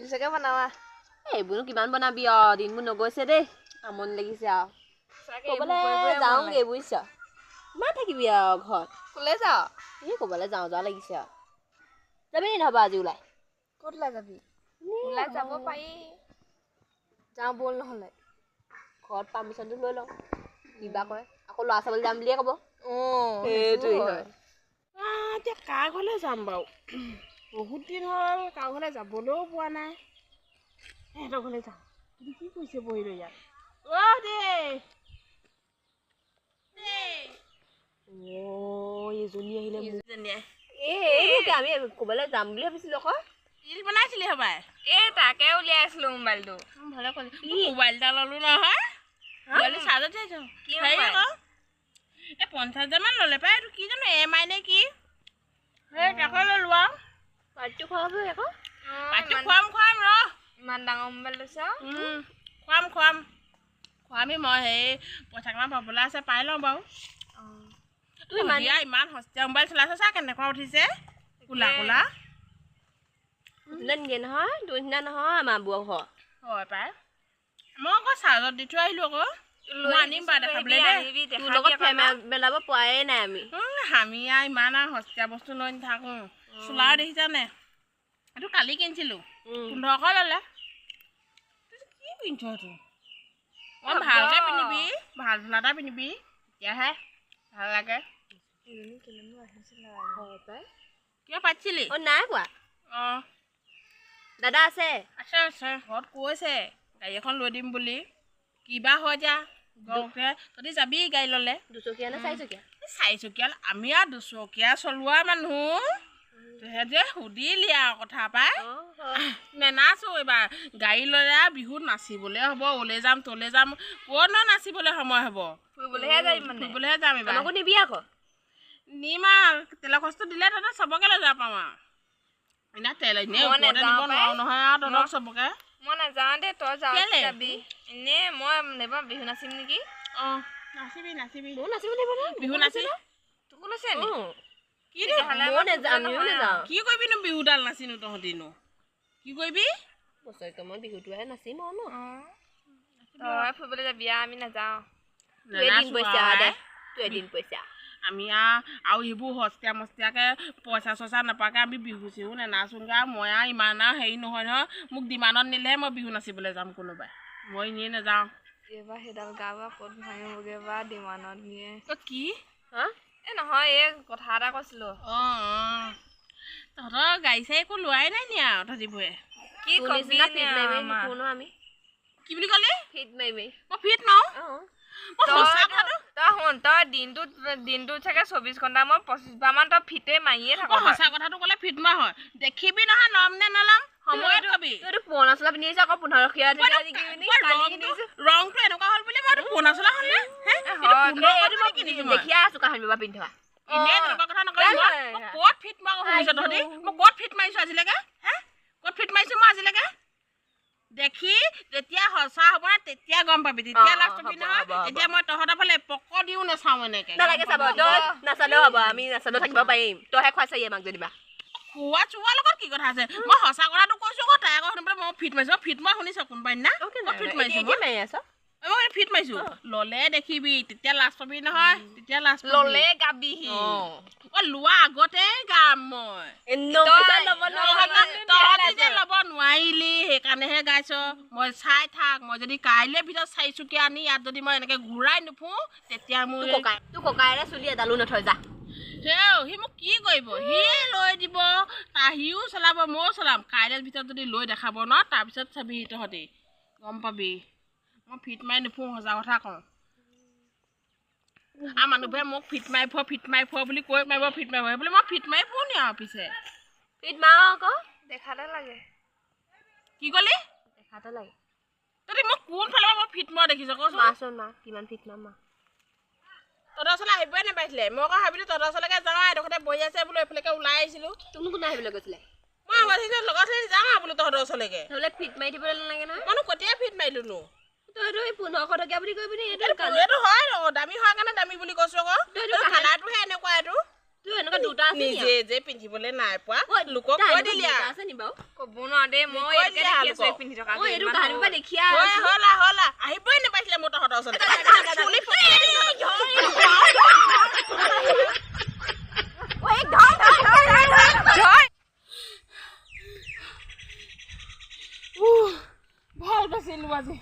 পিছকে বনাবা। এইবোৰনো কিমান বনাবি আৰু, দিনবোৰ নগৈছে দেই, আমনি লাগিছে আৰু। ক'বলৈ যাওঁগৈ বুজিছ, কিমান থাকিবি আৰু ঘৰত। ক'লৈ যাৱ? এই ক'বলৈ যাওঁ যাওঁ লাগিছে আৰু। যাবি নি নহ'বা আজি ওলাই? ক'ত ওলাই যাবি? ওলাই যাব পাৰি, যাওঁ ব'ল নহ'লে। ঘৰত পাৰ্মিশ্যনটো লৈ লওঁ, কিবা কয়। আকৌ ল'ৰা চাবলৈ যাম বুলিয়ে ক'ব। অঁ, সেইটোৱে হয়। এতিয়া কাৰ ঘৰলৈ যাম বাৰু? বহুত দিন হ'ল কাৰো ঘৰলৈ যাবলৈও পোৱা নাই। সিহঁতৰ ঘৰলৈ যাওঁ। কিন্তু কি কৰিছে বহি লৈ ইয়াত? অ' দেই অ' এইজনী আহিলে। এইজনীয়ে এই আমি ক'ৰবালৈ যাম বুলি ভাবিছিলোঁ আকৌ। ৰিল বনাইছিলি হ'বাই? এই তাকে উলিয়াই আছিলোঁ মোবাইলটো। ভালে কৰিলি। মোবাইল এটা ল'লোঁ নহয়, মোবাইলটো চাৰ্জত থৈছোঁ। কি হেৰি মোবাইল? আকৌ এই 50 হাজাৰমান ল'লে পাই। এইটো কি জানো এম আই নে কি, সেই তাকে ল'লোঁ আৰু। পাৰ্টিটো খুৱাবি আকৌ। পাৰ্টিটো খুৱাম খুৱাম ৰ। ইমান ডাঙৰ মোবাইল লৈছ? খুৱাম খুৱাম খুৱামি। মই সেই পইচা কেইটামান পাবলৈ আছে, পাই লওঁ বাৰু। তোৰ ইমান দিয়া ইমান সস্তীয়া মোবাইল চলাইছ, চা কেনেকুৱা উঠিছে কোলা কোলা। তোলৈ নিদিয়ে নহয়, তোৰ নিচিনা নহয় আমাৰ বৌৰ ঘৰ। হয় পাই, মই আকৌ চাৰ্জত দি থৈ আহিলোঁ আকৌ। মই আনিম বাৰু দেখাবলৈ দেই। তোৰ লগত ফেৰ মেলাব পৰাই নাই আমি। আমি আৰু ইমান আৰু সস্তীয়া বস্তু লৈ নাথাকোঁ। চোলাও দেখিছানে, এইটো কালি কিনিছিলোঁ, 1500 ল'লে। কি পিন্ধছ এইটো? অকণ ভালকৈ পিন্ধিবি, ভাল চোলা এটা পিন্ধিবি, তেতিয়াহে ভাল লাগে। কিবা পাতিছিলি? অ' নাই কোৱা। অঁ, দাদা আছে? আছে আছে, ঘৰত কৈছে গাড়ী এখন লৈ দিম বুলি। কিবা হয় যা গৰমতে। তহঁতি যাবি গাড়ী ল'লে? দুচকীয়া নে চাৰিচকীয়া? চাৰিচকীয়া, আমি আৰু দুচকীয়া চলোৱা মানুহ। তহঁতে সুধিলি আৰু কথা পাই। নেনাচো এইবাৰ গাড়ী ল'লে আৰু বিহুত নাচিবলৈ হ'ব, অ'লে যাম ত'লে যাম, ক'তনো নাচিবলৈ সময় হ'ব। ফুৰিবলৈহে যাবি মানে? ফুৰিবলৈহে যাম এইবাৰ। আমাকো নিবি আকৌ। নিম আৰু, তেলৰ খৰচটো দিলে তহঁতক চবকে লৈ যাব পাৰোঁ আৰু। এনেই তেল এনেই মই ওপৰতে নাযাওঁ নিব পাই। নোৱাৰোঁ নহয় আৰু তহঁতক চবকে। মই নাযাওঁ দেই, তই যাৱ কেলে? যাবি। এনেই মই এইবাৰ বিহু নাচিম নেকি। অঁ, নাচিবি নাচিবি। ময়ো নাচিব লাগিব নহয়। বিহু নাচি তোকো লৈছে নি? কি তেতিয়াহ'লে ময়ো আমাৰ নাযাওঁ, ফুৰিবলৈ আমিও নহয় নাযাওঁ। কি কৰিবিনো বিহুডাল নাচিনো তহঁতিনো কি কৰিবি? বছৰেকৰ মূৰত বিহুটোহে নাচিম আৰু ন। অঁ, তই ফুৰিবলৈ যাবি আৰু, আমি নাযাওঁ। তোৰ এদিন নেনাচো পইচা আৰু দে, আই। তোৰ এদিন পইচা। আমি আৰু সেইবোৰ সস্তীয়া মস্তীয়াকৈ পইচা চইচা নাপাকে আমি বিহু চিহু নেনাচোঁগৈ আৰু। মই আৰু ইমান আৰু হেৰি নহয় নহয়, মোক ডিমাণ্ডত নিলেহে মই বিহু নাচিবলৈ যাম কোনোবাই, মই এনেই নাযাওঁ। এইবাৰ সেইডাল গা বা ক'ত ভাঙিবগৈ বা ডিমাণ্ডত নিয়ে। তই কি? হা? এই নহয়, এই কথা এটা কৈছিলোঁ। অঁ অঁ, তহঁতৰ গাড়ী চাড়ী একো লোৱাই নাই নি আৰু তহঁতিবোৰে? কি তোৰ কবি নিচিনা ফিট নে মাৰি মাৰি আমাৰ? নুফুৰো নহয় আমি। কি বুলি ক'লি? ফিট মাৰি মাৰি। মই ফিট মাৰোঁ? অঁ। মই সঁচা কথাটো তই শুন, তই দিনটোত চাগে 24 ঘণ্টা মই 25 বাৰ মান তই ফিটে মাৰিয়ে থাক। মই সঁচা কথাটো ক'লে ফিট মৰা হয়। দেখিবি নহয় ল'ম নে নল'ম, সময়ত কবি। তই এইটো পুৰণা চোলা পিন্ধি আহিছ আকৌ, 15 মই টকীয়া কিনি কালি কিনিছো। ৰংটো এনেকুৱা হ'ল বুলি মই এইটো পুৰণা চোলা হ'ল নে? হে? এইটো হয়, 1500 এইটো টকা মই দি কিনিছো মই। দেখিয়ে আছো কাহানি বাবা পিন্ধি থকা। এনেই তেনেকুৱা কথা নকবি। কেলে? মই ক'ত ফিট মাৰো শুনিছ তহঁতি? মই ক'ত ফিট মাৰিছো আজিলৈকে? হে, ক'ত ফিট মাৰিছো মই আজিলৈকে? দেখি যেতিয়া সঁচা হ'ব না তেতিয়া গম পাবি, তেতিয়া অ, লাজ পাবি হ'ব, নহয়। হ'ব, হ'ব। তেতিয়া মই তহঁতৰ ফালে পক দিও নাচাওঁ এনেকে। নালাগে চাব, তই নাচালেও হ'ব, আমি নাচালেও থাকিব পাৰিম। তইহে খুৱাইছহি আমাক যেনিবা। খোৱা চোৱাৰ লগত কি কথা আছে? মই সঁচা কথাটো কৈছো আকৌ। তাই আকৌ শুনি পেলাই মই ফিট মাৰিছো, মই ফিট মৰা শুনিছ কোনোবা দিনা? মই ফিট মাৰিছো, এতিয়া মাৰি আছ? মই ফিট মাৰিছো। ল'লে দেখিবি, তেতিয়া লাজ পাবি নহয়, তেতিয়া লাজ পাবি। ল'লে গাবিহি। অ, লোৱা আগতে গাম মই। একদম পইচা ল'ব নোৱাৰো। তহঁতি যে ল'ব নোৱাৰিলি সেইকাৰণেহে গাইছ। মই চাই থাক, মই যদি কাইলৈ ভিতৰত চাৰিচকীয়া আনি ইয়াত যদি মই এনেকে ঘূৰাই নুফুৰো তেতিয়া মোৰ তোৰ ককাই, তোৰ ককায়েৰে চুলি এডালো নথয় যা। সেও সি মোক কি কৰিব? সিয়ে লৈ দিব, সিও চলাব, ময়ো চলাম। কাইলৈ ভিতৰত যদি লৈ দেখাব ন, তাৰপিছত চাবি তহঁতি গম পাবি। মই ফিট মাৰি নুফুৰো, সঁচা কথা কওঁ। আৰু মানুহবোৰে মোক ফিট মাৰি ফুৰ, ফিট মাৰি ফুৰ বুলি কৈ মাৰিব, ফিট মাৰিব বুলি মই ফিট মাৰি ফুৰো নি আৰু পিছে? ফিট মাৰ আকৌ। দেখাতে লাগে। কি ক'লি? দেখাতে লাগে। তহঁতি মোক কোনফালৰ পৰা মই ফিট মৰা দেখিছ কচোন? মাচোন মা, কিমান ফিট মাৰ মা। তহঁতৰ ওচৰলৈ আহিবই নাপাইছিলে। মই আকৌ ভাবিলোঁ তহঁতৰ ওচৰলৈকে যাওঁ, এডোখৰতে বহি আছে বোলো, এইফালেকে ওলাই আহিছিলোঁ। তুমিনো কোনে আহিবলৈ কৈছিলে? মই ভাবিছিলোঁ লগত যাওঁ আৰু বোলো তহঁতৰ ওচৰলৈকে। নহ'লে ফিট মাৰি থাকিবলৈ নালাগে নহয়। মইনো কেতিয়া ফিট মাৰিলোনো? তইতো এই 1500 টকীয়া বুলি কৈ পিনি এইটো এইটো হয় দামী হোৱাৰ কাৰণে দামী বুলি কৈছো আকৌ। তই এইটো কালাৰটোহে এনেকুৱা এইটো। তোৰ এনেকুৱা দুটা আছে নি? নিজে যে পিন্ধিবলৈ নাই পোৱা ঐ, লোকক তাৰ কৈ এনেকুৱা দিলি দুটা আৰু। আছে নি বাৰু? ক'ব নোৱাৰো দেই, মই কৈ এইটোকে দিয়া দেখি আছো, আলোকক। এই পিন্ধি থকা। অ, এইটো কাহানিৰ পৰা দেখিয়া ঐ, হ'লা হ'লা, আহিবই নাপাইছিলে মোৰ তহঁতৰ ওচৰলৈ। চুলি ফুটি। ভাল পাইছিলোঁ আজি।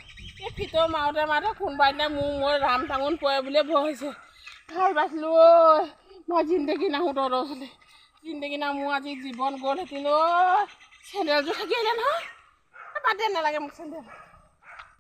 এই ফিটৰ মাৰোঁতে মাৰোঁতে কোনোবা দিনা মোৰ মই ৰাম টাঙোন পৰে বুলিয়ে ভয় হৈছে। ভাল পাইছিলোঁ ঐ। মই জিন্দগী নাহোঁ তহঁতৰ ওচৰলৈ, জিন্দগী না। মোৰ আজি জীৱন গ'ল হেঁতেন ঐ। চেণ্ডেলযোৰ থাকি আহিলে নহয়। বাদ দে, নালাগে মোক চেণ্ডেল।